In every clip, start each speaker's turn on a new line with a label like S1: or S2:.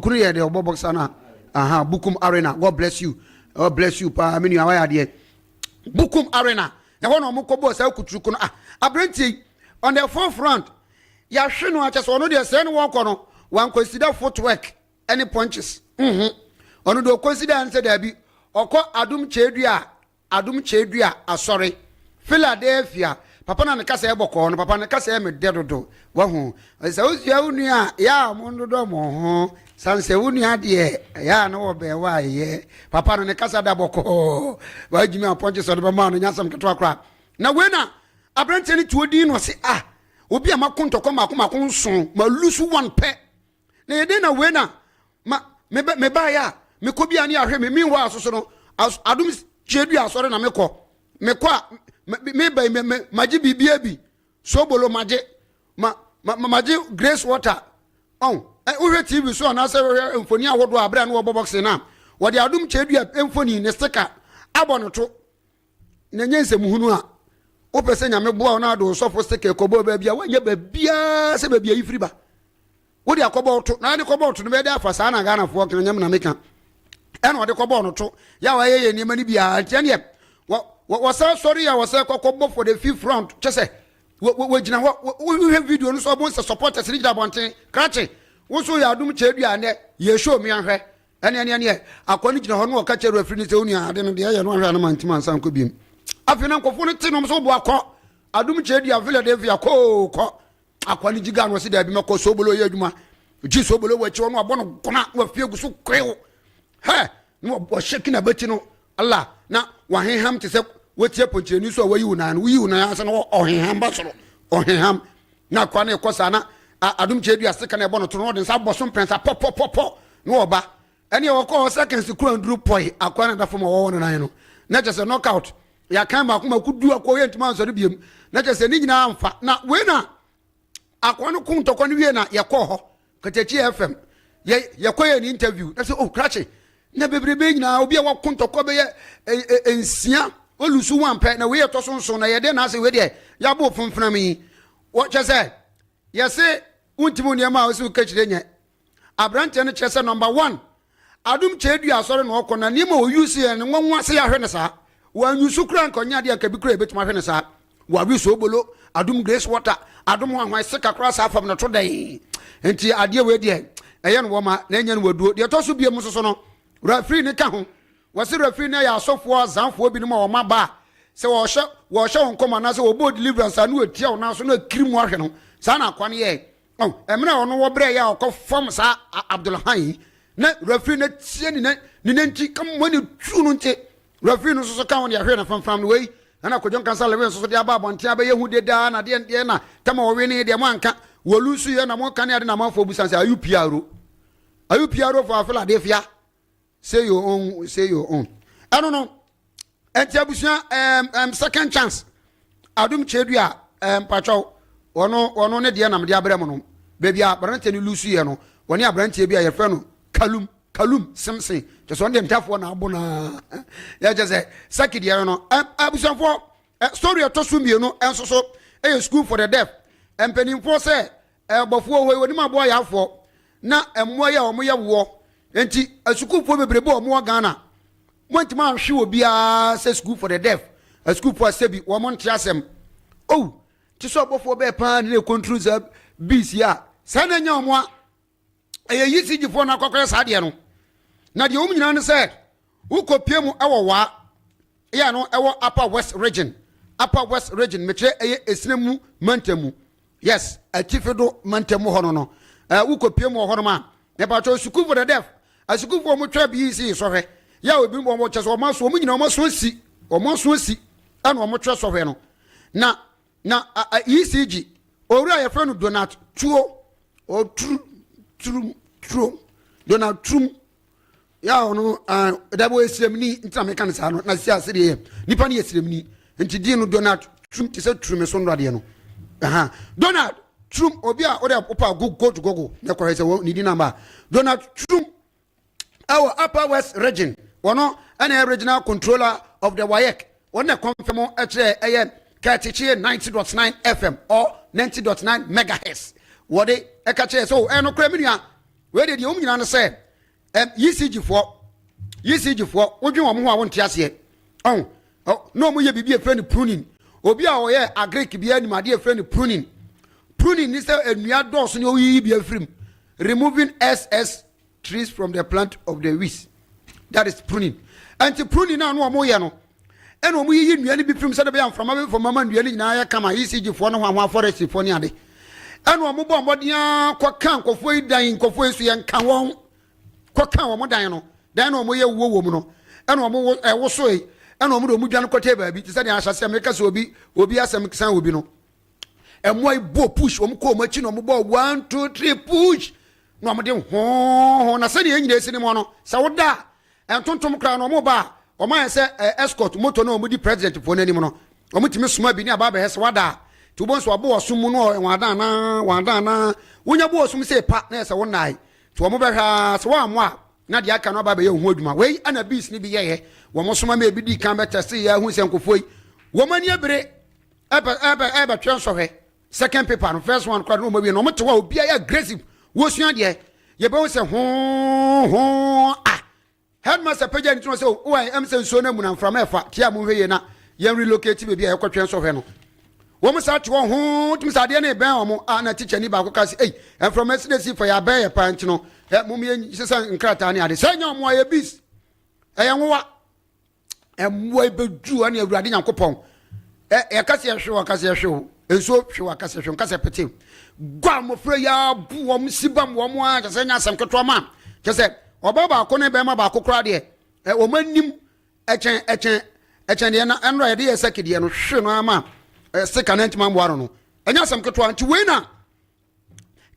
S1: Kunu yɛ deɛ ɔbɔ boxer no a, aha, Bukum Arena. God bless you, God bless you paa, me nua, wayɛ adeɛ. Bukum Arena, ɛhɔ na ɔmo kɔ bɔɔ saa kuturuku no. Ah, aberanteɛ yi on the fourth round yɛahwe no akyɛ sɛ ɔno deɛ sɛɛ ne wɔkɔ no, wan consider footwork ɛne punches. Ɔno deɛ ɔconsider ne sɛ daabi, ɔkɔ Adom Kyɛdua, Adom Kyɛdua Asɔre, Philadelphia. Papa na ne kasa yɛ bɔkɔɔ no, papa ne kasa yɛ me dɛ dodo. Wahu sɛ wosua wo nua a, yɛ a mo ndodɔ mo ho san sɛ wo nua deɛ yɛ a ne wɔ bɛn wɔ ayɛ. Papa no ne kasa da bɔkɔɔ, wagyimi apɔnkye sɛ ɔde bɛma no nyasɛm ketewa koraa. Na wei na aberanteɛ no tuo din no, ɔse, ah, obi a mako ntɔkwa mako mako nson, ma lose one pɛ, na yɛde na wei na ma mebaeɛ a mekɔ bia ne ahwɛ me. Meanwhile soso no, Adom Kyɛdua Asɔre na mekɔ a meba yi, magye biribia bi, sobolo magye, ma magye grace water. Ɔn wohwɛ TV so anaasɛ wohwɛ mfoni ahodoɔ a berɛ a ne wɔbɔ boxing no a, wɔde Adom Kyɛdua mfoni ne sticker abɔ no to. Na nyɛ nsɛmhunu a wopɛ sɛ Nyame boa wo na ade wo sɔfo sticker kɔbɔ baabi a woanyɛ baabiaa sɛ baabi a yi firi ba, wode akɔbɔ to na ade kɔbɔ to no bɛyɛ dɛ afa saa. Na Ghanafoɔ ka nyɛm na meka ɛna ɔde kɔbɔ no to yɛ a wɔayɛ yɛ nneɛma no biara. Nti ɛneɛ wɔsan sɔre a wɔsɛ kɔkɔbɔ for the fifth round, kyɛ sɛ wɔgyina hɔ, wohwɛ video no so, ɔbo sɛ supporters no gyina abɔnten krakye. Wo nso yɛ Adom Kyɛdua nɛ yɛ show mi ahwɛ. Ɛne akɔ no gyina hɔ no, wɔka kyerɛ referee no sɛ wonua ade no deɛ ɛyɛ no ahwɛ a no mantim ansa nkɔ biom. Afei na nkɔfoɔ no te nom sɛ woboa kɔ Adom Kyɛdua Philadelphia kɔɔ kɔ akwa no gyiga no, ɔsi daabi, mɛkɔ sobolo yɛ adwuma gyi sobolo wɔ akyi hɔ no, abɔ no gona na wafie gu so kwew hɛ na wɔhyɛ kina bɛti no ala na waheham te sɛ wɔtie pɔnkyerɛni so a wayi wo nan no, woyi wo nan ase no, ɔheham ba soro, ɔheham na akwa no ɛkɔ saa. Na Adom Kyɛ Dua sika na ɛbɔ no to no, ɔde nsa bɔ so mprɛnsa pɔpɔpɔpɔ na ɔba. Ɛne wɔkɔ hɔ seconds kura nduru pɔi, akwa no da fam a wɔwɔ no nan no na kyɛ sɛ knockout. Yɛakan baako mako du akɔ yɛ ntoma ansɔre biem na kyɛ sɛ ne nyinaa mfa. Na wei na akwa no ko ntɔkwa no wie na yɛkɔɔ hɔ Katakyi FM, yɛ yɛkɔ yɛ ne interview na sɛ, oh, krakye na bebrebe nyinaa obi a wako ntɔkwa bɛyɛ 6, ɔlose one pɛ, na wei yɛ tɔ so 7, na yɛde na asɛ wei deɛ yɛabɔ funfunam yi, wɔkyɛ sɛ yɛse wontumi nneɛma a wɔsɛ woka kyerɛ nyɛ aberanteɛ no. Kyerɛ sɛ number one, Adom Kyɛdua Asɔre na ɔkɔ, na nneɛma a ɔuse yɛ no nwanwa sɛ yɛahwɛ no saa. Wɔanyusu kora nka ɔnyɛ adeɛ anka bi kora yɛbɛtumi ahwɛ no saa. Wawe soobolo, Adom grace water, Adom hwanhwan sika kora saa fam no to dɛn. Nti adeɛ wei deɛ ɛyɛ no wɔma na ɛnyɛ no waduo. Deɛ ɛtɔ so bie mu nso so no, referee ne ka ho. Wɔse referee no yɛ asɔfoɔ azanfoɔ binom a wɔma ba a sɛ wɔhyɛ wɔn nkɔm anaasɛ wɔbɔ deliverance a, ne wɔtia wɔn nan so na akiri mu ahwɛ no saa. Na akwa no yɛ mmerɛ a ɔno wɔbrɛ yɛ a ɔkɔ fam saa Abdulhan yi na referee no tie ne nanti kama ne tu no. Nti referee no nso so ka ho de ahwɛ no famfam no. Wei ɛna Kwadwo Nkansa Lewe nso so de aba abɔnten abɛyɛ hu dedaa na deɛ deɛ na tama wɔwe ne deɛ mo anka wɔlose yɛ na mo ka ne ade na amanfoɔ busan sɛ, are you PRO, are you PRO for Philadelphia? Say your own, say your own. Ɛno no ɛnti abusua, second chance Adom Kyɛdua, mpatwɛw, wɔno ne deɛ nam de abrɛ mu no, baabi a aberanteɛ no lose yɛ no, wɔne aberanteɛ bi a yɛfrɛ no Kalum Simpson, kyɛ sɛ ɔno deɛ ntafoɔ na abo naa yɛkyɛ sɛ saki deɛ no. Abusuafoɔ, story ɛtɔ so mmienu nso so ɛyɛ school for the deaf. Mpanimfoɔ sɛ ɛbɔfoɔ hɔ yi wɔnim aboa yaafoɔ na mmoa yi a wɔyɛ woɔ. Nti asukuufoɔ bebrebe a wɔwɔ Ghana, montumi anhwe obiara sɛ school for the deaf, asukuufoɔ a sɛbi wɔn nte asɛm oh, te sɛ ɔbɔfoɔ bɛɛ paa ne control saa bees yi a saa na nya wɔn a ɛyɛ ECG foɔ no akɔkɔyɛ saa deɛ no. Na deɛ wɔn nyinaa no sɛ wokɔpie mu ɛwɔ Waa yɛ no, ɛwɔ Upper West Region, Upper West Region, mekyerɛ ɛyɛ Esine mu mantam mu, yes, atifi do mantam mu hɔ no wokɔpie mu wɔ hɔ nom a, mepatwɛ, sukuu for the deaf asukuufoɔ wɔn twɛ BEC sɔhwɛ yɛ a obi wɔn kyɛ sɛ wɔn aso, wɔn nyinaa wɔn aso asi, wɔn aso asi ɛna wɔn twɛ sɔhwɛ no. Na ECG owura a yɛfrɛ no Donald Tuo ɔturu turu tuo, Donald Turum yà, ɔno dabi, ɔyɛ siremni nti na meka no saa no. Na si ase deɛ nipa no yɛ siremni nti din no Donald Turum te sɛ turum so nnɔdeɛ no. Donald Turum, obi a ɔde wopa go to Google na kɔhwɛ sɛ ne din namba Donald Turum ɛwɔ Upper West Region, wɔno ɛna ɛyɛ regional controller of the WAEC. Wɔn na confirm ɛkyerɛ ɛyɛ Kɛtikye 90.9 FM or 90.9 megahertz. Wɔde ɛka kyerɛ sɛ ɛno kora mi nua. Wei deɛ, deɛ wɔn nyinaa no sɛ ECG foɔ, ECG foɔ, wodwen wɔn ho a wonte aseɛ. Ɔn na wɔn yɛ biribi a efrɛ no pruning. Obi a ɔyɛ agric bi anim adeɛ efrɛ no pruning. Pruning ni sɛ nnua dɔɔso ne oyiyi bi afirim, removing ss trees from the plant of the weeds, that is pruning. Nti pruning na ano wɔn yɛ no, ɛna wɔn yiyi nnua no bi firim sɛde bɛyɛ mframa bi fam ama nnua no nyinaa yɛ kama. ECG foɔ no ho ahoa, forest foɔ ne ade, ɛna wɔn bɔ mmɔden ara kɔka nkɔfoɔ yi dan. Nkɔfoɔ yi so yɛn ka wɔn kɔka wɔn dan no, dan na wɔn yɛ wuo wɔ mu no, ɛna wɔn ɛwoso yi, ɛna wɔn de wɔn dwane kɔtɛ baabi te sɛ deɛ ahyɛ sɛ meka sɛ obi asɛm san obi no. Ɛmoa yi bɔ push, wɔn kɔ wɔn akyi na wɔn bɔ one, two, three, push, na wɔn de hɔɔhɔɔ na sɛdeɛ yɛn nyinaa esi ne mu no, sɛ woda a ntontom koraa na wɔn ba a, wɔn ayɛ sɛ escort moto na wɔn di president foɔ n'anim no, wɔn tumi soma bi ne aba abɛhɛ sɛ wada a, nti wɔn nso abo ɔsom mu no, wɔn adan na wɔn adan na wonya bo ɔsom sɛ pa na yɛ sɛ wɔn nan nti wɔn bɛhwɛ a sɛ wɔn amoa a, na deɛ aka no aba abɛyɛ ohun adwuma. Wei ɛna bees ne bi yɛyɛ wɔn soma ma ebi di kan bɛ tɛse yɛ ahu sɛ nkofoɔ yi wɔn ani abere ɛbɛ ɛbɛ ɛbɛtwɛ nsɔhwɛ second paper no. First one koraa no wɔn awie no, wɔn te hɔ a obiara yɛ aggressive, wɔsua deɛ yɛbɛhu sɛ hoo hoo a headmaster pagya ne tiri sɛ o ɛm sɛ nsuo no amuna mframa ɛfa tia mu, hwɛ yie na yɛn relocate baabi a yɛkɔtwɛn nsɔhwɛ no. Wɔn saa te hɔ hoo tumi sɛ adeɛ no ebɛn wɔn a, na teacher ni baako ka sɛ, ei, mframa si na si fa yɛ abɛn yɛ paa, nti no ɛ mo yɛ sisa nkrataa ne ade sɛ nyɛ wɔn a yɛ bees, ɛyɛ nwowa mmoa ebɛduru ɛne Awurade Nyankopɔn ɛ yɛka sɛ yɛhwe wɔ kasa, yɛhwe o nsuo hwe wɔ kasa, hwe nkasa pete gua. Mmɔfra yi abu wɔn si bam wɔn a kyɛ sɛ nyɛ asɛm ketewa ma kyɛ sɛ ɔbaa baako ne bɛrima baako koraa deɛ ɛ wɔn anim ɛkyɛn ɛkyɛn ɛkyɛn deɛ na ɛnora yɛde yɛ sɛ kedeɛ no hwe no ama ɛ sika na ntoma mboa no, ɛnyɛ asɛm ketewa. Nti wei na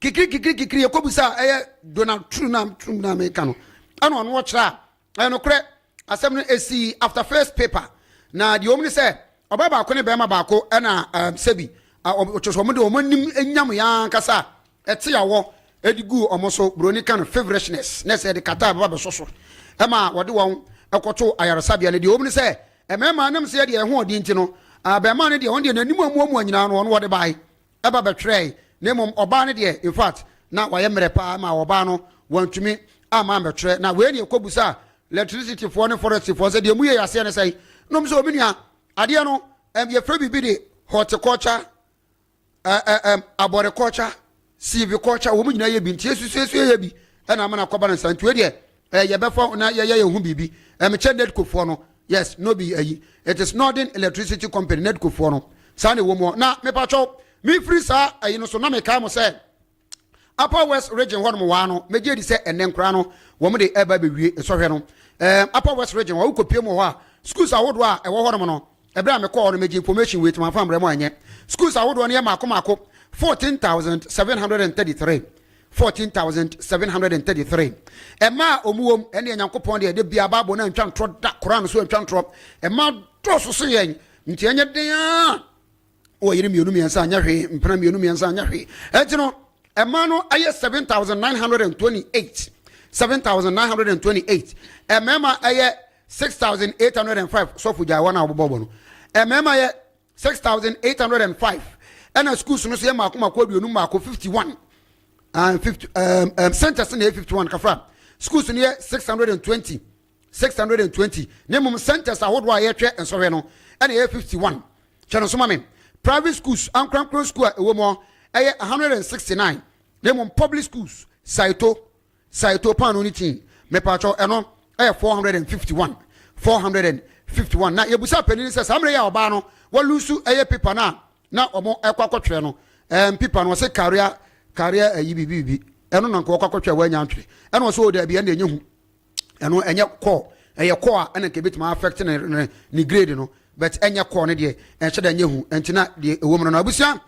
S1: kikiri kikiri kikiri yɛkɔbusa a ɛyɛ Donald Trump na Trump na meka no, ɛna ɔno ɔkyerɛ a ɛyɛ nokorɛ. Asɛm no esi after first paper na deɛ wɔn ni sɛ ɔbaa baako ne bɛrima baako ɛna sɛbi ɔkyerɛ sɛ wɔn de wɔn anim nyam yɛn ankasa ɛte awɔ ɛde gu wɔn so. Buroni ka no feverishness na ɛsɛ ɛde kata ɛbɛba bɛsɔ so ɛma wɔde wɔn ɛkɔto ayaresabea no. Deɛ wɔn ni sɛ mmarima nam sɛ deɛ ɛho ɔden ti no, bɛrima no deɛ, wɔn deɛ n'anim amuamua nyinaa no, wɔn wɔde bae ɛba bɛtwerɛe, na mmom ɔbaa no deɛ, in fact, na wayɛ mmerɛ paa ma ɔbaa no wantumi ama ambɛtwerɛ. Na wei ne ɛkɔbusa electricity foɔ ne forest foɔ sɛ deɛ mu yɛ yaseɛ ne sɛn nom sɛ obi nua adeɛ no yɛfrɛ biribi de horticulture, arboriculture, silviculture, wɔn nyinaa yɛ bi, nti esusuesu yɛ bi ɛna ama na akɔba ne nsa. Nti wei deɛ yɛbɛfa na yɛyɛ yɛn ho biribi ɛmɛkyɛ NEDCO foɔ no. Yes, no bi ayi, it is Northern Electricity Company, NEDCO foɔ no saa na ɛwɔ mu. Na mepatwɛw mefiri saa ayi no so na mekae mo sɛ Upper West Region hɔnom waa no, megye di sɛ ɛnɛ nkora no wɔn de ɛba bɛwie nsɔhwɛ no. Upper West Region hɔ, wokɔpie mu hɔ a, schools ahodoɔ a ɛwɔ hɔnom no, ɛberɛ a mekɔɔ hɔ no, megye information wei tuma fa mmerɛ mu anyɛ. Schools ahodoɔ no yɛ maako maako 14,733, 14,733. Ɛma a ɔmu wɔm ɛne Nyankopɔn deɛ ɛde bia baabɔ no antwa ntorɔ da koraa no so antwa ntorɔ. Ɛma dɔɔso so yɛn nti ɛnyɛ den a wɔ yere mmienu mmiɛnsa anyɛ hwee, mpena mmienu mmiɛnsa anyɛ hwee. Ɛnti no ɛma no ɛyɛ 7928, 7928. Ɛmɛɛma ɛyɛ 6805. Sɔfo gyae wɔn a wɔbobɔ no, ɛmɛɛma yɛ 6805. Ɛna schools no so yɛ mako mako 51, 51 50 centers na yɛ 51 kafra. Schools no yɛ 620, 620, na mmom centers ahodoɔ a yɛtwɛ nsɔhwɛ no ɛna yɛ 51. Kyɛ no so ma me, private schools, ankorankoro school a ɛwɔ mu ɛyɛ 169, na mmom public schools, saito saito paano ne tii mepatwɔ, ɛno ɛyɛ 451, 451. Na yɛbusa panin sɛ saa mmerɛ yi a ɔbaa no wɔlusu ɛyɛ paper no a na wɔn ɛkɔ akɔtwerɛ no, paper no wɔsɛ career career ɛyi bibi bibi, ɛno na nka wɔkɔ akɔtwerɛ, wɔanya ntwerɛ, ɛna wɔsɛ o daabi, ɛna ɛnyɛ hu, ɛno ɛnyɛ kɔɔ, ɛyɛ kɔɔ a ɛna nka ebitumi affect ne grade no, but ɛnyɛ kɔɔ no deɛ ɛnhyɛ dɛ ɛnyɛ hu. Ɛnti na deɛ ɛwɔ mu no abusua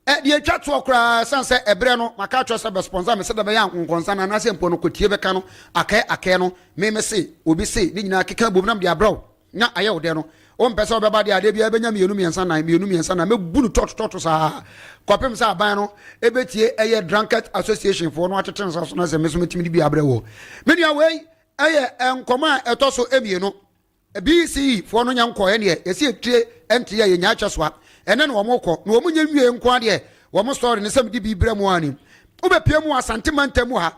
S1: ɛ deɛ atwa toɔ koraa, san sɛ ɛbrɛ no maka atwerɛ sɛ bɛ sponsor me sɛ dɛ bɛyɛ ankonkɔnsa no anaasɛ mpo no kɔtie bɛka no akɛɛ akɛɛ no meme se obi se ne nyinaa keka bom nam de abrɛw na ayɛ wo dɛ no, wompɛ sɛ wobɛba deɛ adeɛ biara bɛnya mmienu mmiɛnsa nan, mmienu mmiɛnsa nan, mɛbu no tɔto tɔto saa kɔpem sɛ aban no ɛbɛtie ɛyɛ drunkard association foɔ no atete nsa so na sɛ me so metumi de bi abrɛ wɔ me nua. Wei ɛyɛ nkɔmɔ a ɛtɔ so mmienu. BECE foɔ no nya nkɔɛ neɛ yɛsi etire ɛnte yɛ yɛnya akyɛ so a ɛnɛ na wɔn kɔ na wɔn nyɛ nwie nko adeɛ wɔn story ne sɛ mede bi brɛ mu ani wobɛpie mu Asante mantam mu ha.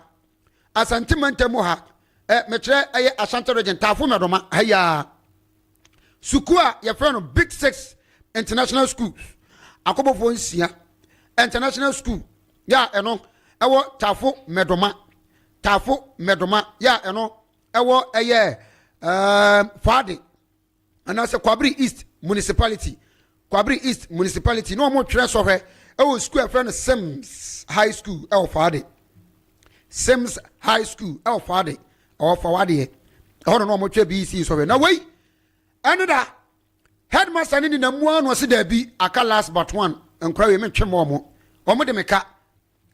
S1: Asante mantam mu ha, ɛ mekyerɛ ɛyɛ Ashanti region, Tafo Mmɛdoma ha yi ara. Sukuu a yɛfrɛ no Big Six International Schools, Akɔbɔfoɔ nsia International School, yɛ a ɛno ɛwɔ Tafo Mmɛdoma, Tafo Mmɛdoma, yɛ a ɛno ɛwɔ ɛyɛ ɛɛm Faade anaasɛ Kwabere East Municipality, Kwabere East Municipality, na wɔn twerɛ sɔhwɛ ɛwɔ sukuu a yɛfrɛ no Sims High School ɛwɔ Faade, Sims High School ɛwɔ Faade, ɛwɔ Fawadeɛ, ɛhɔ na wɔn twerɛ BEC sɔhwɛ. Na wei ɛne da headmaster ne nenam mu ara na ɔsi daabi aka last but one nkora wei mentwe mɔ wɔn, wɔn de me ka.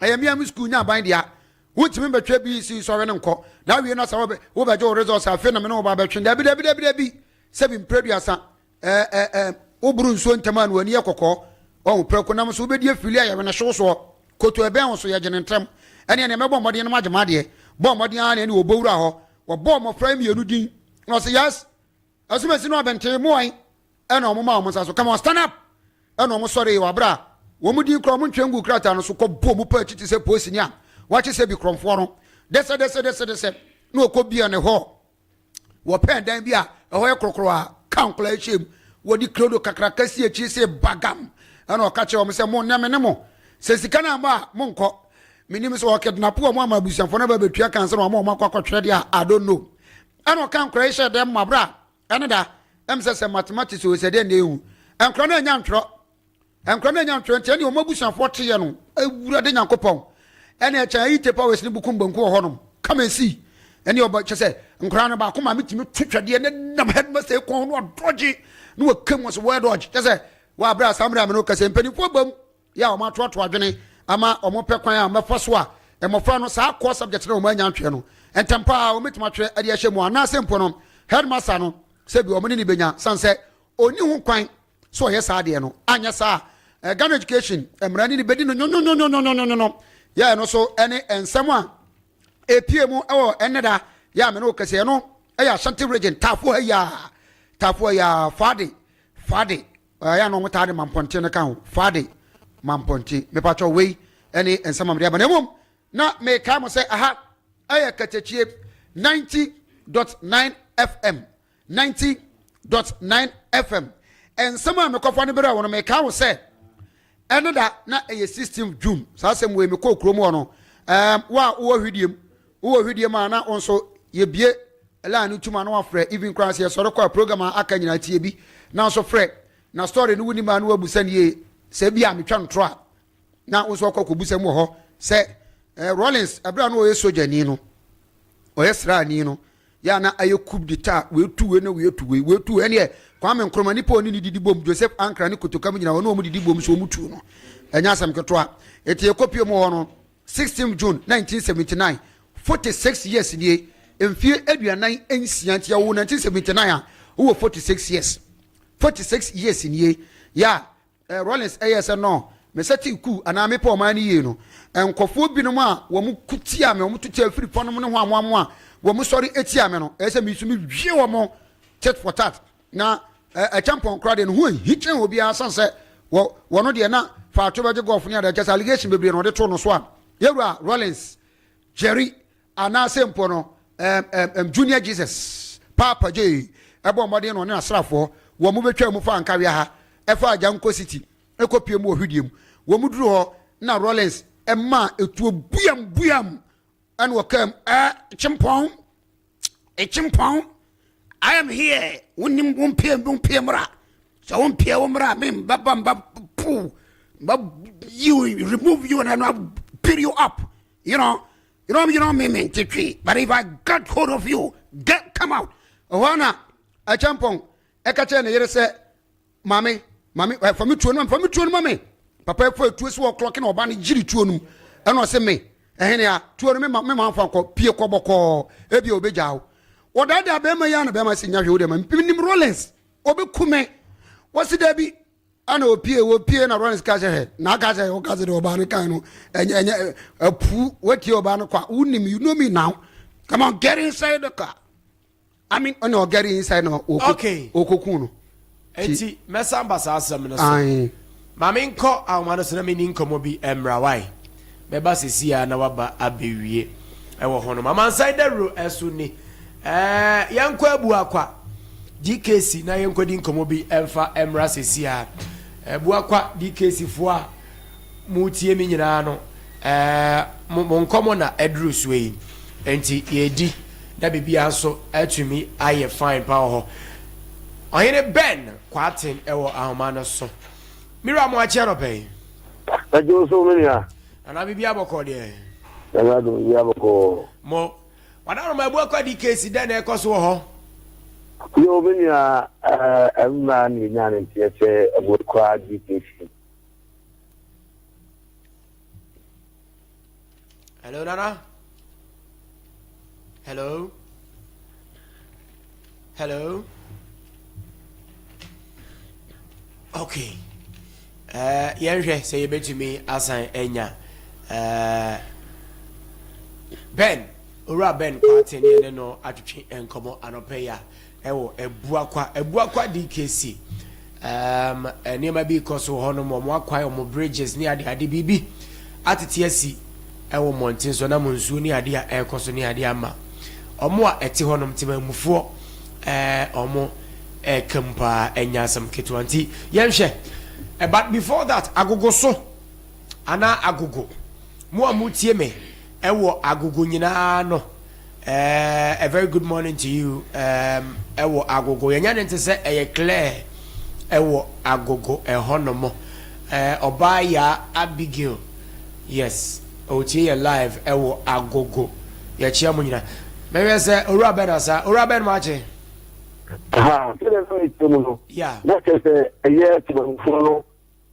S1: Ɛyɛ mmea me sukuu nya aban dea. Wontumi mbɛtwerɛ BEC nsɔhwɛ no nkɔ. Na awie no sɛ wobɛgye wo results afei na me ne wo ba bɛtwe. Dabi dabi dabi dabi. Sɛbi mprɛduasa ɛɛ ɛɛ ɛɛ woboro nsuo ntɛm a na w'ani yɛ kɔkɔɔ. Ɔho prɛko nam so wobɛdi afili a yɛwene hyew soɔ. Koto ɛbɛn wo so yɛgye no ntɛm. Ɛneɛ neɛ mɛbɔ mmɔden no magye m'adeɛ. Bɔɔ mmɔden ara na ɛne wɔbɔ wura hɔ. Wɔbɔɔ mmɔfra yi mmienu din. Na ɔse yes. Asumasi no abɛntee mmoan ɛna wɔn maa wɔn nsa so. Come on stand up! Ɛna wɔn sɔree wɔ abere a wɔn din koraa wɔn ntwerɛ nguu krataa no so kɔ bɔɔ mu paa akyi te sɛ polisini a wakye sɛ bi korɔmfoɔ no. Dɛsɛ dɛsɛ dɛsɛ dɛsɛ na wɔkɔ bia ne hɔ. Wɔpɛn dan bi a ɛhɔ yɛ korokoro a ka nkwadaa hyɛ mu. Wɔde kredo kakraka si akyiri sɛ bagam. Ɛna ɔka kyerɛ wɔn sɛ mo nnɛ me ne mo. Sɛ sika no amma a monkɔ. Menim sɛ wɔkidnapo wɔn ama abusuafoɔ no aba abɛtua ka ansa na wɔn a wɔakɔ akɔtwerɛ deɛ a I don't know. Ɛna ɔka nkora yi hyɛɛ dɛm ma berɛ a ɛne da ɛm sɛ sɛ mathematics o sɛ deɛ na ɛhu nkora no anya ntwerɛ nkora no anya ntwerɛ nti ɛne wɔn abusuafoɔ teɛ no awurade nyankopɔn ɛne ɛkyɛn ayi tape awɛs ne bukum banku wɔ hɔnom come and see ɛne ɔba kyɛ sɛ nkora no baako maame tumi to twɛdeɛ ne nam headmaster kɔn no adɔgye ne wɔka mu sɛ wɔyɛ dɔgye kyɛ sɛ wɔabrɛ a saa mmerɛ a me no kɛsɛ mpanimfoɔ bam yɛ a wɔatoatoa adwene ama wɔpɛ kwan a wɔbɛfa so a mmɔfra no saa core subject no a wɔanya ntwerɛ no ntɛm paa wɔbɛtumi atwerɛ de ahyɛ mu anaasɛ mpo no headmaster no sɛ bi wɔn ne ne bɛnya sane sɛ ɔnni ho kwan sɛ ɔyɛ saa adeɛ no anyɛ saa a Ghana education mmara ne ne bɛdi no nyonyonyonyonyonyono yɛ ɛno so ɛne nsɛm a ɛpie mu ɛwɔ ɛnɛ da yɛ a me ne wo kɛsɛ ɛno ɛyɛ Ashanti region Tafo ha yi a Tafo ha yi a Fade Fade Ɛyɛ a na wɔn taa de mampɔnten no ka ho. Fade mampɔnten. Mepakyɛw wei ɛne nsɛm a mede aba. Na mmom na mekae mo sɛ aha ɛyɛ Katakyie 90.9 FM. 90.9 FM. Nsɛm a mekɔfa no berɛ wo no mekae wo sɛ ɛne da na ɛyɛ 16 June. Saa asɛm wei mekɔɔ kurom hɔ no. Um, wo a wowɔ hwidiem, wowɔ hwidiem a na wo nso yɛbie Line no tum a na wafrɛ even koraa sɛ yɛsɔre kɔ a program a aka nyinaa tie bi na nso frɛ na story no wonim a na wabusa no yie sɛ bi a metwa ntorɔ a na wo nso akɔ akɔbusa mu wɔ hɔ sɛ eh, Rollins ɛberɛ a na ɔyɛ sogyani no ɔyɛ sraani no yɛ a na ayɛ coup d'etat wetu wei na wetu wei wetu wei ɛneɛ Kwame Nkrumah nipa ɔne ne didi bom Joseph Ankara ne Kotoka mu nyinaa ɔne wɔn didi bom so wɔn tu no ɛnyɛ asɛm ketewa eti ekɔpie mu hɔ no 16 June 1979, 46 years nie, mfie 46 nti yɛwoo 1979 a wowɔ 46 years, 46 years nie, yɛ a eh, Rawlings ɛyɛ sɛ no mesɛ te ku anaa mepɛ ɔman no yie no, nkɔfoɔ binom a wɔn ko tia me, wɔn to tia firi fɔnom ne ho amoamoa a wɔn sɔre tia me no, ɛyɛ sɛ me nso mewie wɔn tit for tat. Na ɛkyɛmpɔn koraa deɛ ne ho ahi kyɛn obiara san sɛ wɔ wɔno deɛ na faato bɛgye gɔf ne adeɛ kyɛ sɛ allegation bebree na ɔde too no so a yɛwura Rollins Jerry anaasɛ mpo no um, um, um, Junior Jesus Papa J ɛbɔ mmɔden na ɔne asraafoɔ wɔn mo bɛtwa mu fa nkawea ha ɛfa Agyanko City ɛkɔ pie mu wɔ hwidie mu wɔn mo duru hɔ na Rollins ɛma etuo buam buam ɛna ɔkaa mu ɛɛ kyempɔn Ekyempɔn, I am here. Wonim wo mpie wo mpie mmra. Sɛ wo mpie wo mmra me mbɛba mba pull mba you remove you and I beat you up. You know, you know, you know me me ntitwi. But if I get hold of you, get come out. Ɛhɔ na Ekyempɔn ɛka kyerɛ ne yere sɛ Maame, maame, ɛ, fa me tuo no ma me, fa me tuo no ma me. Papa ɛfa tuo si wɔ klɔke na ɔba no gyiri tuo no mu. Ɛna ɔse me, ɛhene a, tuo no me ma, me ma nfa nkɔ, pie kɔ bɔkɔɔ, ebi a ɔbɛgyaa wo. Ɔdaadaa bɛrima yi a na bɛrima se nya hwee wo deɛ ma me, nim Rollins, ɔbɛku me. Wɔse dabi, ɛna ɔpie, wɔpie na Rollins ka sɛ hwɛ, na aka sɛ ɔka sɛ deɛ ɔbaa no kan no, ɛnyɛ, ɛnyɛ, apu, watie ɔbaa no kwa, wonim, you know me now. Come on, get inside the car. I mean ɔna ɔgɛri inside na ɔkɔ
S2: Okay.
S1: ɔkɔku no.
S2: Enti mɛsan ba saa asɛm no so.
S1: Ae.
S2: Ma menkɔ ahoma no so na menni nkɔmmɔ bi mmra wae. Mɛba seesei ara na waba abɛwie. ɛwɔ hɔ nom. Amansan dawuro ɛso ni. Ɛɛ yɛnkɔ Abuakwa DKC na yɛnkɔdi nkɔmmɔ bi ɛmfa ɛmmra sɛsi a. Abuakwa DKC foɔ a motie me nyinaa no, ɛɛ mo mo nkɔmmɔ na ɛduru soɔ yi. Enti yɛredi na biribiara nso atumi ayɛ fine pa wɔ hɔ. Ɔhene Ben Kwarteng ɛwɔ ahoma no so. Me wura mo akye anɔpa yi.
S3: Mɛgye wo so me nua.
S2: Nana biribiara bɔkɔɔ deɛ.
S3: Nyame adom biribiara bɔkɔɔ.
S2: Mo. Wadaroma Abuakwa DKC dɛn na ɛkɔ so wɔ hɔ?
S3: Yoo me nua ɛɛ mmaa na yɛnyaa ne nteɛ sɛ Abuakwa DKC.
S2: Hello Nana. Hello. Hello. Okay. Uh, yɛnhwɛ sɛ yɛbɛtumi asan anya uh, Ben Owura Ben Kwarteng ne yɛne no atwetwe nkɔmmɔ anɔpa yi a ɛwɔ Abuakwa, Abuakwa DKC. Um, nneɛma bi kɔ so wɔ hɔnom, wɔn akwae, wɔn bridges ne ade ade biribi atete asi ɛwɔ mmɔnten so nam nsuo ne ade a ɛrekɔ so ne ade ama wɔn a ɛte hɔnom temanmufoɔ ɛɛ wɔn ɛreka mu paa ɛnya asɛm ketewa nti yɛnhwɛ. Eh, but before that, agogo so anaa agogo mo a motie me ɛwɔ agogo nyinaa no eh, a very good morning to you um, ɛwɔ agogo yɛnya ne nte sɛ ɛyɛ clear ɛwɔ agogo ɛhɔ nom eh, ɔbaa yaa Abigail yes ɔtie yɛ live ɛwɔ agogo yɛkyia mo nyinaa mɛhwɛ sɛ owura bɛn asa owura bɛn makye
S3: Ha, sɛdeɛ na mekyerɛ mu no,
S2: yeah.
S3: na kyerɛ sɛ ɛyɛ temanmufoɔ no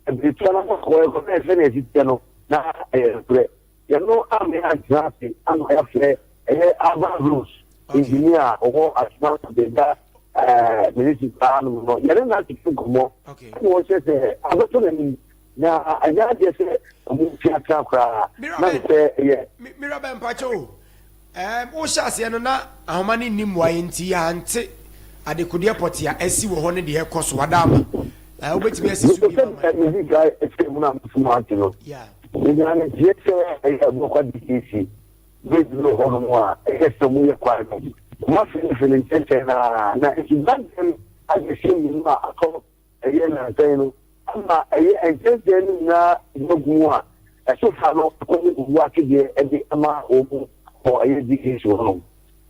S3: abirekyia no akɔkɔɔ ɛkɔbɛɛ sɛdeɛ ɛsi teɛ no, na ɛyɛ nokorɛ. Yɛno amma yɛantena ase ama yɛafrɛ ɛyɛ Alvan Rose, engineer a ɔwɔ Atena Beda eh, municipal hanom no, yɛne no atwetwe nkɔmmɔ ɛna ɔhyɛ sɛ abɛtɔ n'anim na ɛnyɛ adeɛ sɛ ɔmo piapia koraa na ne sɛ ɛyɛ.
S2: Mira bɛ mpakyɛ o. Ɛɛm, wohyɛ aseɛ no na ahoma no nni mmuaeɛ nti yɛante adekodeɛ pɔtee a asi wɔ hɔ ne deɛ ɛrekɔ so. Wada ama. Ɛɛ, wobɛtumi asi so bio ama
S3: yɛn? Medi kan kyerɛ mu no a mosom ate no, menya no nteɛ sɛ ɛyɛ Abuakwa DKC bridge bi wɔ hɔnom a ɛyɛ sɛ wɔyɛ kwan no, wɔafenefene nkyɛnkyɛn no ara na nsubɔnten akɛseɛ mmienu a atɔ ɛyɛ nnansa yi no ama ɛyɛ nkyɛnkyɛn no nyinaa agu mu a ɛso fa no akɔyɛ owu atwedeɛ de ama wɔn mu wɔ ɛyɛ DKC hɔnom.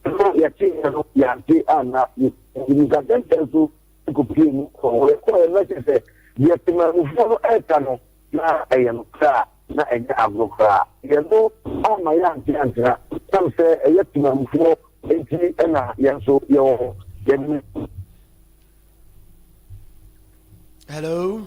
S3: Ɛno yɛteeɛ no yɛante anna yɛnim nkyɛnkyɛn so kɔpie mu wɔ hɔ. Yɛkɔeɛ no na kyerɛ sɛ deɛ temanmufoɔ no ɛreka no na ɛyɛ nokorɛ a na ɛnyɛ agorɔ koraa. Yɛno amma yɛante antena nam sɛ ɛyɛ temanmufoɔ nti na yɛn nso yɛwɔ hɔ. Yɛde
S2: Hello.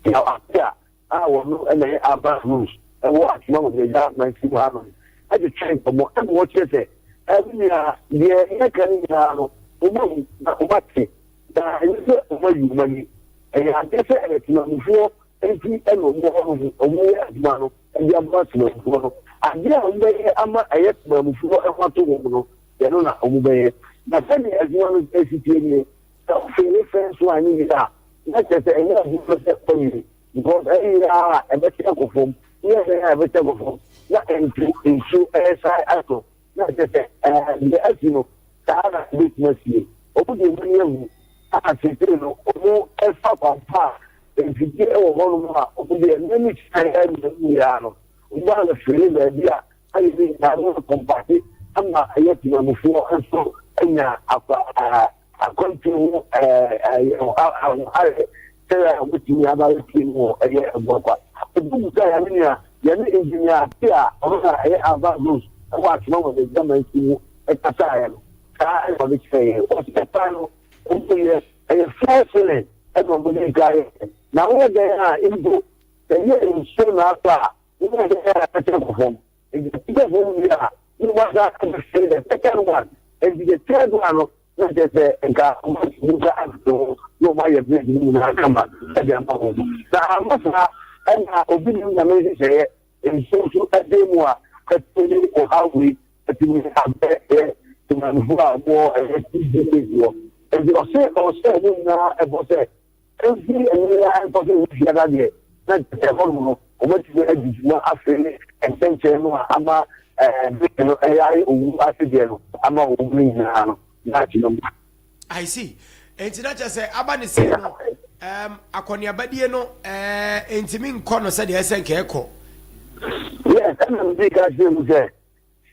S3: Yaw Appiah a ɔno na ɛyɛ Urban Rules wɔ Atwima Mogya mansin mu hanom twetwe nkɔmmɔ ma wɔkyerɛ sɛ ɛno nyinaa deɛ yɛka no nyinaa no wɔahu na wɔate na ɛnyɛ sɛ wɔayi wɔn ani. Ɛyɛ adeɛ sɛ ɛyɛ temamufoɔ nti na wɔn wɔ hɔ no wɔyɛ adwuma no de aboa temamufoɔ no. Adeɛ a wɔbɛyɛ ama ɛyɛ temamufoɔ ho ato wɔn no Ɛno na wɔbɛyɛ. Na sɛdeɛ adwuma no si teɛ nie, sɛ wofeele fence line no wie a, na kyerɛ sɛ ɛnyɛ adwuma no sɛ wawie because ɛyɛ ara a ɛbɛte akɔ fam, woyɛ dɛn a ɛbɛte akɔ fam na mpo nsuo ɛresan atɔ na kyerɛ sɛ ɛɛ deɛ asi no saa na ɛbɛtumi asie. Wɔn deɛ wɔn ani ahu a seesei no wɔfa kwan pa a mfidie wɔ hɔnom a wɔn deɛ nneɛma hyia yɛ nyinaa no wɔn a wɔfeele baabi a ayɛ ne nyinaa no kɔmpate ama ɛyɛ temamufoɔ nso anya akwantuo ho ahohare sɛ a wɔbɛtumi aba abɛpie mu wɔ ɛyɛ Abuakwa. Obi bisa yɛne nea yɛne engineer ase a ɔno na ɛyɛ Alva Rose ɛwɔ Atwoma wɔ N'Agya Mansi mu ɛkasaeɛ no, saa ɛna ɔde kyerɛɛ yɛn. Ɔsɛ kwan no wɔn yɛ ɛyɛ fair filling ɛna wɔn de nka yɛ na wɔyɛ dɛn a mpo sɛ yɛ nsuo na atɔ a Wobɛyɛ dɛn a ɛbɛkyɛ kɔ fam? Enti ɛkɔ fam wie a, na wɔasan abɛfrɛ the second one. Enti the third one no, na kyerɛ sɛ nka wɔatumi nsa atoto ho na wɔayɛ bridge no nyinaa kama de ama wɔn. Na amma saa, ɛna obi nim Nyame nhyehyɛeɛ, nsuo nso ɛden mu a, ɛtumi de ɔhaw wei atumi abɛyɛ temanmufoɔ a wɔwɔ ɛyɛ TGA wɔ. Enti ɔse ɔhyɛ wɔn nyinaa ɛbɔ sɛ Ɛmfiri ɛnnɛ yi ara nkɔsi Wusiada deɛ, na kyerɛ sɛ ɛhɔnom no, wɔatumi adi dwuma afei. nkyɛnkyɛn no a ama ɛɛ bridge no ɛyɛ ayɛ owu ase deɛ no ama owu no nyinaa no daakye no.
S2: I see. Enti na kyerɛ sɛ aba ne sei no, um, akɔneabadie no uh, ntumi nkɔ no sɛdeɛ ɛsɛ nka ɛkɔ.
S3: Yes, ɛna mede ka kyerɛ mu sɛ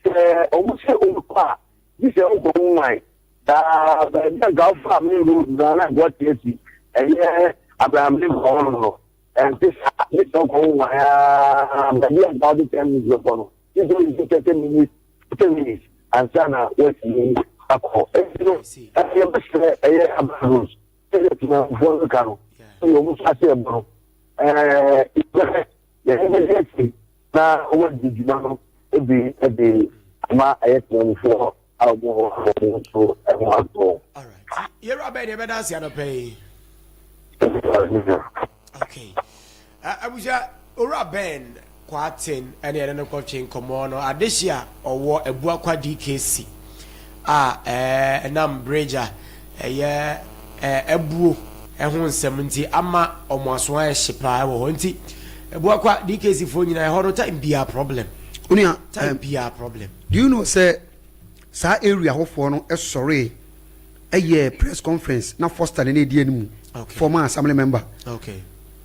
S3: sɛ ɔmo sɛ ɔmo kɔ a, gye sɛ ɔkɔ ho nwan na baabi a nka wofa main road na na nka wate asi ɛyɛ Abraham Lincoln hɔnom no, ɛnte saa, gye sɛ ɔkɔ ho nwan aa baabi a nka wode 10 minutes bɛkɔ no, gye sɛ ɔyi 30 minutes, 40 minutes ansa na woatumi akɔ. Enti no yɛbɛsrɛ ɛyɛ Abraham Rose sɛdeɛ temanfoɔ no ka no, sɛdeɛ ɔmo so ase ɛbɔ no, ɛɛ yɛbɛhwɛ yɛn bɛgye akyi na wɔadi dwuma no bi de ama ɛyɛ temanfoɔ a wɔn hɔ a wɔn nso ɛho atɔ.
S2: Alright. Yɛwura bɛn deɛ ɛbɛda ase anɔpɛ yi. Okay. Abusua, Owura Ben Kwarteng ɛne yɛne no kɔtwe nkɔmmɔ no adehye a ɔwɔ Abuakwa DKC a ɛnam bridge a ɛyɛ abuo ɛho nsɛm nti ama ɔmo aso ayɛ hye paa ɛwɔ hɔ nti Abuakwa DKC foɔ nyinaa ɛhɔ no time biara problem.
S1: Onua,
S2: time biara problem.
S1: Do you know sɛ saa area hɔfoɔ no sɔre ɛyɛ press conference na Foster ne ne edi anim, former assembly member,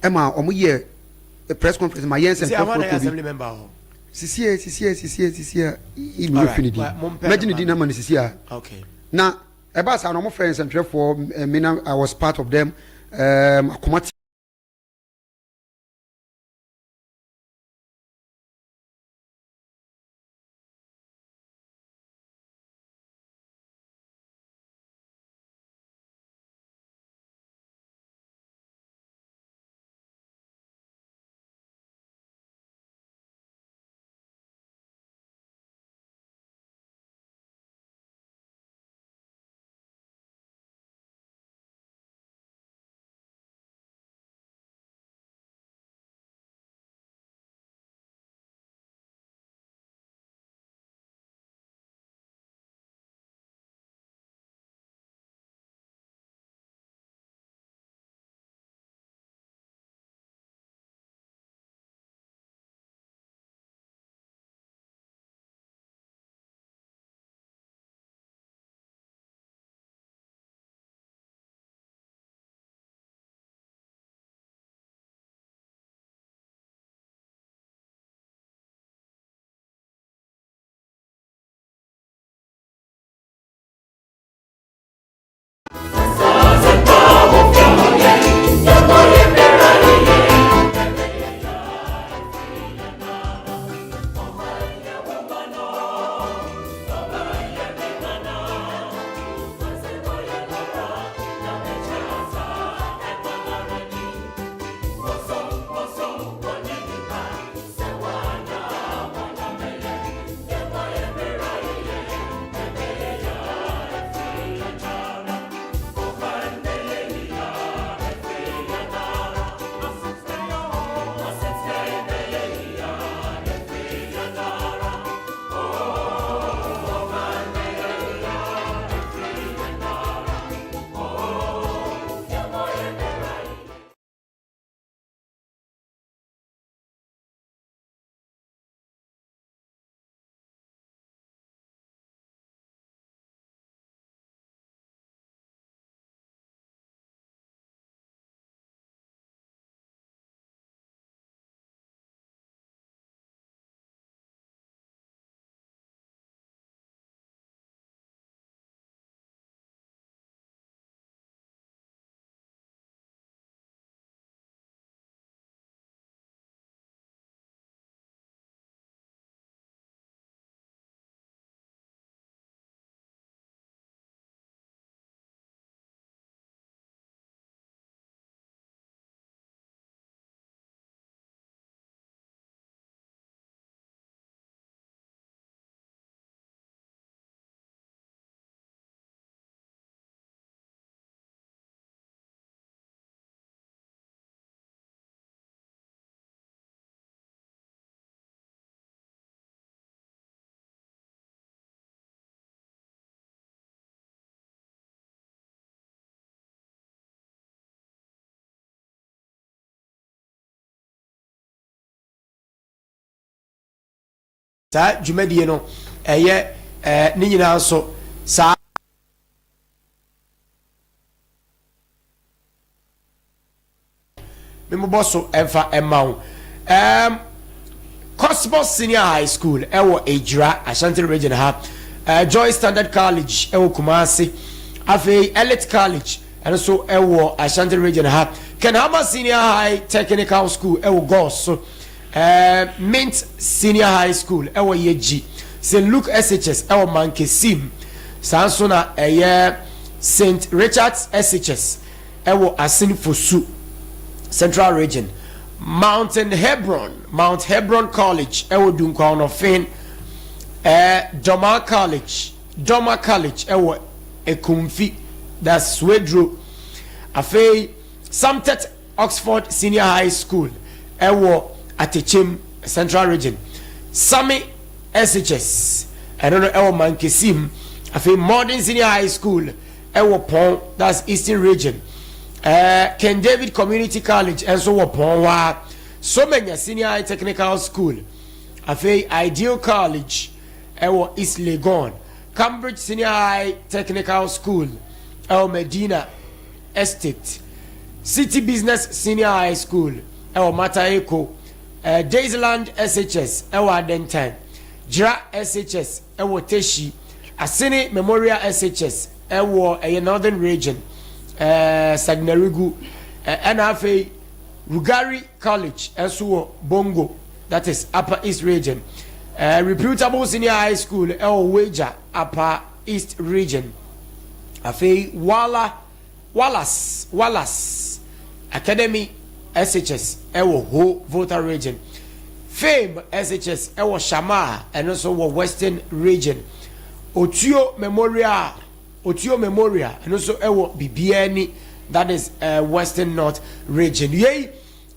S1: ɛma wɔn yɛ press conference ma yɛn sɛ nkurɔfoɔ
S2: kɔ bi
S1: sisie sisie sisie sisie yi mi fi ne di mɛgye ne di na ma ne sisie a na ɛba saa na wɔn frɛ nsɛntwerɛfoɔ. Me na I was part of them, akoma
S2: Saa dwumadie no ɛyɛ ɛɛ ne nyinaa nso saa. Memmobɔ so mfa mma wo. Um, Cosmos Senior High School ɛwɔ Ejura, Ashanti Region ha. Uh, Joy Standard College ɛwɔ Kumasi. Afei Elite College ɛno nso ɛwɔ Ashanti Region ha. Kenhama Senior High Technical School ɛwɔ Gɔs so. Mint Senior High School ɛwɔ Yeji, St. Luke SHS ɛwɔ Mankesim, saa nso na ɛyɛ St. Richard's SHS ɛwɔ Asin Fosu, Central Region, Mountain Hebron, Mount Hebron College ɛwɔ Dunkwa-on-Offin, Doma College, Doma College ɛwɔ Ekumfi, that's Swedru, afei Samtet Oxford Senior High School ɛwɔ Atekyem, Central Region, Same SHS ɛno no ɛwɔ Mankesim, afei Modern Senior High School ɛwɔ Pɔn, that's Eastern Region, ɛɛ King David Community College ɛnso wɔ Pɔn hɔ ara, Somanya Senior High Technical School, afei Ideal College ɛwɔ East Legon, Cambridge Senior High Technical School ɛwɔ Medina Estate, City Business Senior High School ɛwɔ Mataheko, Daisyland SHS ɛwɔ Adentan, Gyira SHS ɛwɔ Teshie, Asene Memorial SHS ɛwɔ ɛyɛ Northern Region, Sagnarigu, ɛna afei Rugari College ɛnso wɔ Bongo, that is Upper East Region, Reputable Senior High School ɛwɔ Weija, Upper East Region. Afei Wala Wallace Wallace Academy SHS ɛwɔ Ho, Volta Region. Fame SHS ɛwɔ Shamaa, ɛno nso wɔ Western Region. Otuo Memorial Otuo Memorial ɛno nso ɛwɔ Bibiani, that is Western North Region. Yei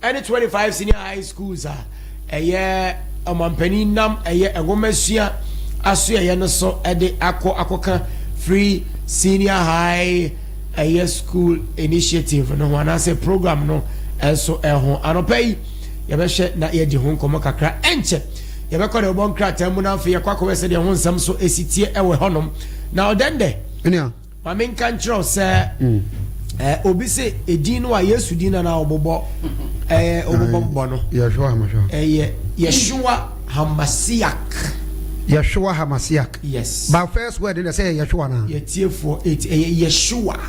S2: ɛne 25 senior high schools a ɛyɛ ɔmampanin nam ɛyɛ nwomasua asoɛeɛ no so de akɔ akɔka free senior high ɛyɛ school initiative no ho anaasɛ program no nso ɛho. Anɔpa yi yɛbɛhwɛ na yɛadi ho nkɔmmɔ kakra. Ɛnkyɛ yɛbɛkɔ deɛ wɔbɔ nkrataa mu no afei yɛkɔ akɔhwɛ sɛdeɛ ho nsɛm so ɛsi teɛ ɛwɔ hɔnom. Na ɔdɛndɛ.
S1: Nua.
S2: Ma menka nkyerɛ wo sɛ eh, obi se edin no a Yesu din na na ɔbobɔ eh, ɔbobɔ bɔ no.
S1: Yeshua Hamashua.
S2: Ɛyɛ Yeshua Hamasiak.
S1: Yeshua Hamasiak.
S2: Yes.
S1: But first word na sɛ yɛ Yeshua na.
S2: Yɛtiefoɔ eti ɛyɛ Yeshua.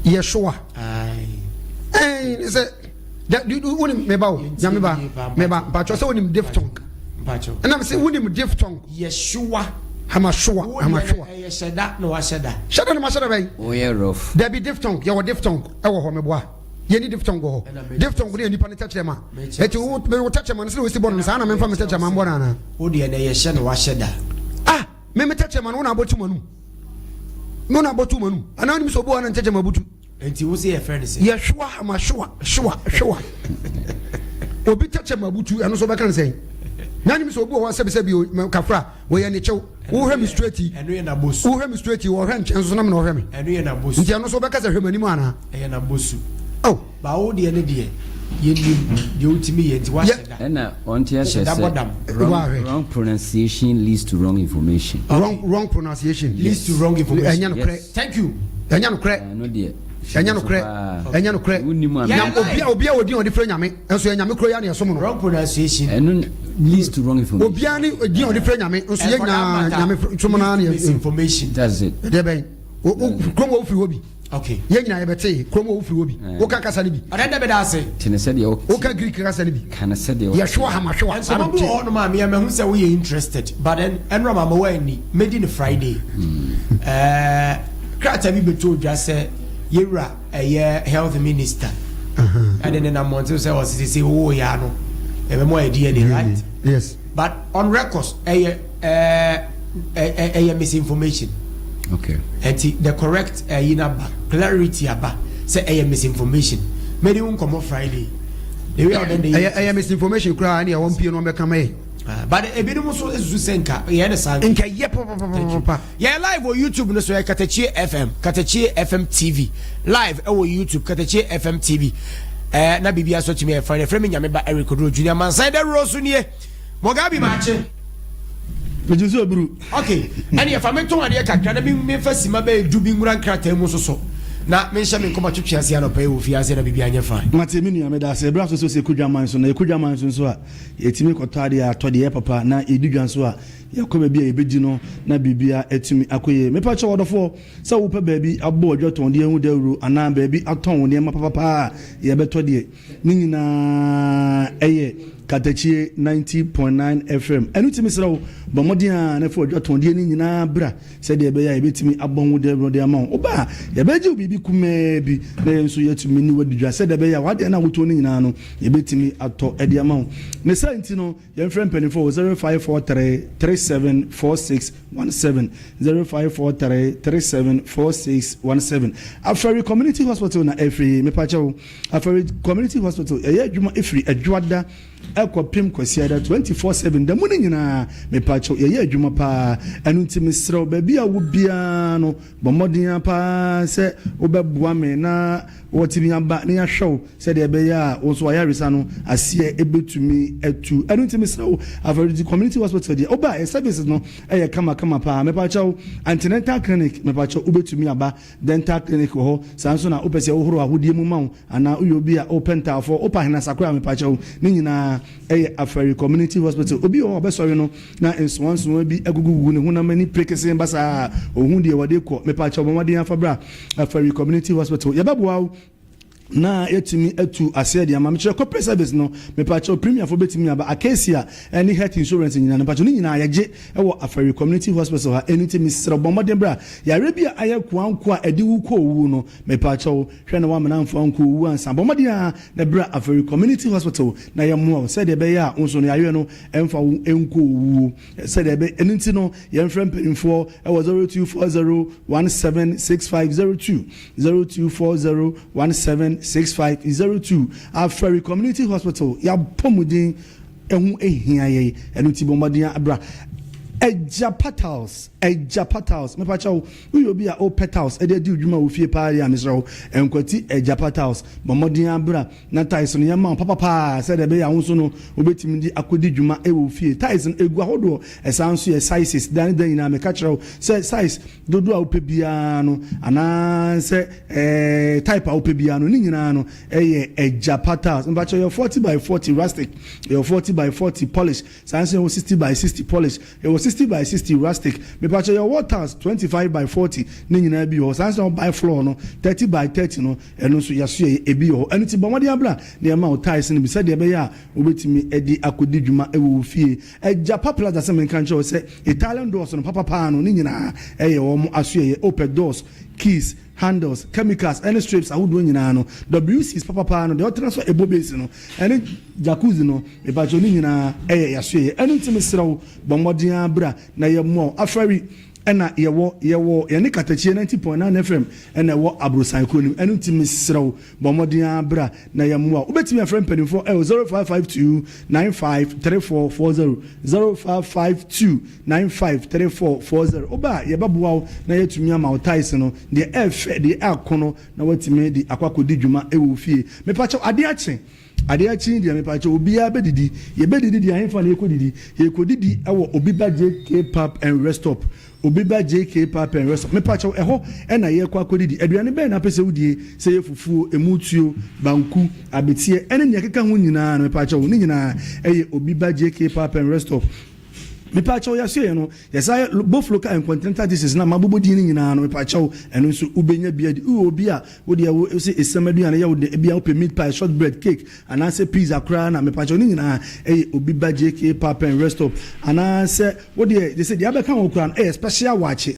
S1: Yeshua.
S2: Aye.
S1: Ɛn ne sɛ wonim meba o nyame ba meba mpakyɛ sɛ wonim diphthong.
S2: Mpakyɛ.
S1: Ɛnam sɛ wonim diphthong.
S2: Yeshua.
S1: Hamashoa, Hamashoa.
S2: Ɛyɛ hyɛda na wahyɛ da.
S1: Hyɛda na mahyɛ da bɛn?
S4: Woyɛ rough.
S1: Dabi diphthong, yɛwɔ diphthong ɛwɔ hɔ meboa. Yɛni diphthong wɔ hɔ. Diphthong no yɛ nipa ne tɛkyerɛma. Eti wo wo tɛkyerɛma no sɛ wosi bɔ no saa na memfa me tɛkyerɛma mbɔ no anaa?
S2: Wo deɛ na ɛyɛ hyɛ na wahyɛ da.
S1: Ah, me me tɛkyerɛma no wo na abɔ tu m'anum. Me wo na abɔ tu m'anum. Anaa wonim sɛ obi wɔ hɔ na ne tɛkyerɛma butu.
S2: Nti wo se yɛfrɛ no sɛ.
S1: Yɛhwewa ama hwewa hwewa hwewa. Obi tɛkyɛ ma butu ɛno nso bɛka no sɛn? Na nim sɛ obi wɔ hɔ sɛbisɛbi o kafra wɔyɛ ne kyɛw. Wohwɛ me straight yi.
S2: Ɛno yɛ n'abosu.
S1: Wohwɛ me straight yi wɔhwɛ nkyɛn nso na me na ɔhwɛ me.
S2: Ɛno yɛ n'abosu.
S1: Nti ɛno nso bɛka sɛ hwɛ m'anim anaa?
S2: Ɛyɛ n'abosu.
S1: Oh.
S2: Ba wo deɛ ne deɛ yɛnim deɛ wotumi yɛ nti wahyɛ da.
S4: Ɛna ɔnte aseɛ sɛ wrong wrong pronunciation leads to wrong information.
S1: Wrong wrong pronunciation.
S2: Leads to wrong information.
S1: Ɛnyɛ nokorɛ.
S2: Thank you.
S1: Ɛnyɛ nokorɛ.
S4: Ɛno deɛ.
S1: Ɛnyɛ nokorɛ. Ɛnyɛ nokorɛ. Nyam obi a obi a odi a ɔde frɛ nyame nso yɛ nyame koro ya na yɛsom no.
S2: Wrong pronunciation.
S4: Ɛno leads to wrong information.
S1: Obiara ne din a ɔde frɛ nyame nso yɛ nyinaa nyame som naa na yɛ.
S2: Misinformation.
S4: That's it.
S1: Ɛdeɛ bɛn. Kurom wɔ wofiri hɔ bi.
S2: Okay.
S1: Yɛn nyinaa yɛbɛtee kurom wɔ wofiri hɔ bi. Woka kasa no bi.
S2: Ɔdɛ dɛ bɛda ase.
S4: Tene sɛdeɛ wo.
S1: Woka Greek kasa no bi.
S4: Ka no sɛdeɛ wo.
S1: Yɛhwewa hamahwewa.
S2: Nsɛm bi wɔ hɔnom a mea mahu sɛ woyɛ interested but then ɛnora mama woanni mɛdi no Friday. Ɛɛ krataa bi bɛtɔ dwa sɛ yɛwura ɛyɛ health minister ɛde ne nam mmɔnten sɛ ɔse sese wowɔ yɛ ano ɛbɛmɔ ayɛ DNA right?
S1: Yes.
S2: But on records ɛyɛ ɛɛ ɛyɛ misinformation.
S4: Okay.
S2: Ɛnti the correct ɛyi no aba, clarity aba sɛ ɛyɛ misinformation. Mɛdi wo nkɔmɔ Friday. The way ɔdɛn de
S1: yɛ. Ɛyɛ misinformation koraa ɛne ɛwɔ mpie no ɔmɛka ma yɛ.
S2: Ah, but ebinom nso esusu sɛ nka yɛ ne saa.
S1: Nka yɛ papapapapa.
S2: Yɛ live wɔ YouTube no so yɛ Katakyie FM, Katakyie FM TV live ɛwɔ YouTube, Katakyie FM TV. Ɛɛ na biribi aso tumi ɛfa yɛfrɛ me Nyame ba Eric Oduro Junior Mansan dɛ wuro so nie. Mogabi maakye.
S5: Megye so aburu.
S2: Ok, ɛne ɛfa me tɔn adeɛ kakra na memfa sima bɛyɛ 10 bi nwura nkrataa mu soso na menhyɛ me nkɔmɔ twetwe ase anɔpa yi wɔ fie ase na biribi anyɛ fine.
S5: Mate, me nua, meda ase. Ɛberɛ aso sɛ yɛkɔ dwaman so, na yɛkɔ dwaman so nso a, yɛtumi kɔtɔ adeɛ a, atɔ deɛ ɛyɛ papa, na yɛdi dwa nso a, yɛkɔ baabi a yɛbɛdi no na biribia atumi akɔ yie. Mepa kyɛw, ɔdɔfoɔ, sɛ wopɛ baabi abɔ adwatɔndeɛ ho dawuro anaa baabi atɔn wo nneɛma papapaa a yɛbɛtɔ deɛ, ne nyinaa ɛyɛ Katakyie 90.9 FM. Ɛno nti mesrɛ wo, bɔ mmɔden a na fa adwatɔndeɛ no nyinaa bra sɛdeɛ ɛbɛyɛ a yɛbɛtumi abɔ ho dawuro de ama wo. Woba a, yɛbɛgye wo biribi kumaa bi na yɛn nso yɛatumi ne wadi dwa sɛdeɛ ɛbɛyɛ a wadeɛ no a wotɔn no nyinaa no, yɛbɛtumi atɔ de ama wo. Ne saa nti no, yɛmfrɛ mpanimfoɔ wɔ 0543 3746 17, 0543 3746 17. Afari Community Hospital na ɛfiri. Mepakyɛw, Afari Community Hospital, ɛyɛ adwuma ɛfiri Adwoada ɛkɔpem Kwasiada 24/7, da mu no nyinaa. Mepakyɛw, yɛyɛ adwuma paa. Ɛno nti mesrɛ wo, baabi a wo biara no, bɔ mmɔden paa sɛ wobɛboa me na wɔtumi aba na yɛahwɛ wo sɛdeɛ ɛbɛyɛ a wo nso wayaresa no aseɛ ɛbɛtumi atu. Ɛno nti mesrɛ wo, Afari Community Hospital deɛ, woba a, services no ɛyɛ kamakama paa. Mepakyɛw, antenatal clinic, mepakyɛw, wobɛtumi aba dental clinic wɔ hɔ. Saa nso na wopɛ sɛ wohoro ahodie mu ma wo anaa woyɛ obi a wopɛ ntaafoɔ, wopɛ ahenasakora a, mepakyɛw, ne nyinaa ɛyɛ Afari Community Hospital. Obi wɔ hɔ a ɔbɛsɔre no na nsowansowa bi agugugugu ne honam ani prekese basaa, ohun deɛ wɔde kɔ. Mepakyɛw, bɔ afa bra Afari Community Hospital, yɛbɛboa wo na yɛtumi atu aseɛ de ama. Mekyerɛ corporate service no, mepakyɛw, premierfoɔ bɛtumi aba, Acacia ɛne health insurance nyinaa no, mepakyɛw, ne nyinaa yɛgye ɛwɔ Afari Community Hospital ha. Ɛno nti mesrɛ, bɔ mmɔden bra. Yare bi a ayɛ koanko a ɛde wu kɔ owu no, mepakyɛw, hwɛ na wamena mfoa nkɔ owu ansa. Bɔ mmɔden a na bra Afari Community Hospital na yɛmmoa wo sɛdeɛ ɛbɛyɛ a wo nso no yareɛ no ɛmfa wo nkɔ owuo sɛdeɛ ɛbɛ. Ɛno nti no, yɛmfrɛ mpanimfoɔ ɛwɔ 0240 176502, 0240 176502. Afari Community Hospital, yɛapɔmuden ɛho ehia yɛ. Ɛno nti bɔ mmɔden abra. Ɛgya Petals, Ɛgya Petals, mepakyɛw, woyɛ obi a wopɛ tiles ɛde adi dwuma wɔ fie paa deɛ a, mesrɛ wo, ɛnkwati Ɛgya Petals. Bɔ mmɔden abra na tiles no yɛma wo papapaa sɛdeɛ ɛbɛyɛ a wo nso no wobɛtumi de akɔdi dwuma ɛwɔ fie. Tiles no ɛgu ahodoɔ, ɛsan nso yɛ sizes da ne da nyinaa. Meka kyerɛ wo sɛ size dodoɔ a wopɛ biara no anaasɛ type a wopɛ biara no, ne nyinaa no ɛyɛ Ɛgya Tiles. Mepakyɛw, yɛ 40 by 40 rustic, yɛ 40 by 40 polish, saa nso yɛwɔ 60 by 60 polish, yɛwɔ 60 by 60 rustic. Mepakyɛw, yɛwɔ wall tiles 25 by 40, ne nyinaa bi wɔ hɔ. Saa nso by floor no, 30 by 30 no, ɛno nso yɛso yɛ ebi wɔ hɔ. Ɛno ti bɔ mmɔden abra na yɛma wo tiles no bi sɛdeɛ ɛbɛyɛ a wobɛtumi de akɔdi dwuma ɛwɔ wo fie. Ɛgya Pa Plaza, sɛ menka nkyerɛ wo sɛ Italian doors no papapaa no, ne nyinaa ɛyɛ wɔn aso. Yɛ open doors, keys, handles, chemicals ɛne strips ahodoɔ nyinaa no, WCs papapaa no deɛ ɔtena so ɛbɔ base no ɛne jacuzzi no, ìbàjẹ́ ne nyinaa ɛyɛ yaso yɛ. Ɛno nti mesrɛ wo, bɔ mmɔden abra na yɛ mmoa wo. Afari ɛna yɛwɔ yɛne Katakyie 90.9 FM ɛna ɛwɔ aborosan kuro nim. Ɛno nti mesrɛ wo, bɔ mmɔden abra na yɛ mmoa wo. Wobɛtumi afrɛ mpanimfoɔ ɛwɔ 0552 953440, 0552 953440. Woba a, yɛbɛboa wo na yɛatumi ama wo tiles no deɛ ɛɛfɛ deɛ ɛɛko no na watumi de akɔ akɔdi dwuma ɛwɔ wo fie. Mepakyɛw, adeɛ akye, adeɛ akyi deɛ, mepakyɛw, obiara bɛdidi. Yɛbɛdidi deɛ, ahemfa na yɛkɔdidi? Yɛkɔdidi ɛwɔ Obi Ba JK Pub and Rest Stop. Obi Ba JK Pub and Rest Stop, mepakyɛw, ɛhɔ ɛna yɛkɔ akɔdidi. Aduane bɛn na apɛ sɛ wodie? Sɛ yɛ fufuo, emu tuo, banku, abeteɛ ɛne nea ɛkeka ho nyinaa no, mepakyɛw, ne nyinaa ɛyɛ Obi Ba JK Pub and Rest Stop. Mepakyɛw, yɛasoɛ no, yɛsa yɛ both local and continental dishes na mabobɔ din no nyinaa no. Mepakyɛw, ɛno nso wobɛnya bi adi. Wowɔ obi a wodeɛ wo sɛ esɛm aduane yɛ wo de, ebia wopɛ meat pie, short bread, cake anaasɛ pizza koraa na, mepakyɛw, ne nyinaa ɛyɛ Obi Ba JK Pub and Rest Stop. Anaasɛ wodeɛ de sɛ deɛ abɛka ho koraa no ɛyɛ special wakye.